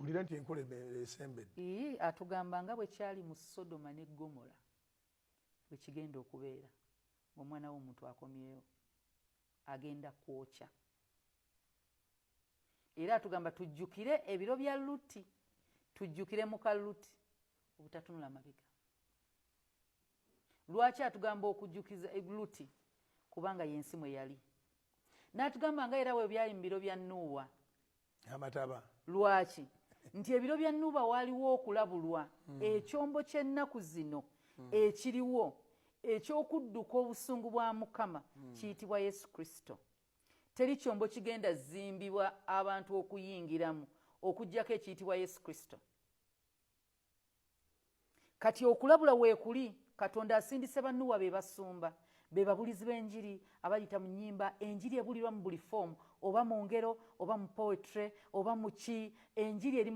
Tuwulire nti enkola esembedde. Ii, atugamba nga bwe kyali mu Sodoma ne Gomora bwe kigenda okubeera ng'Omwana w'Omuntu akomyewo, agenda kwokya. Era atugamba tujjukire ebiro bya Luti, tujjukire muka Luti, obutatunula mabega. Lwaki atugamba okujjukiza Luti? Kubanga yensi mwe yali. N'atugamba nga era bwe byali mu biro bya Nuuwa. Amataba. Lwaki? Nti ebiro bya Nuuwa waaliwo okulabulwa. Ekyombo ky'ennaku zino ekiriwo eky'okudduka obusungu bwa Mukama kiyitibwa Yesu Kristo. Teri kyombo kigenda zimbibwa abantu okuyingiramu okuggyako ekiyitibwa Yesu Kristo. Kati okulabula weekuli, Katonda asindise bannuwa be basumba, be babulizi b'enjiri abayita mu nnyimba. Enjiri ebulirwa mu buli foomu, oba mu ngero, oba mu poetry, oba mu ki, enjiri eri.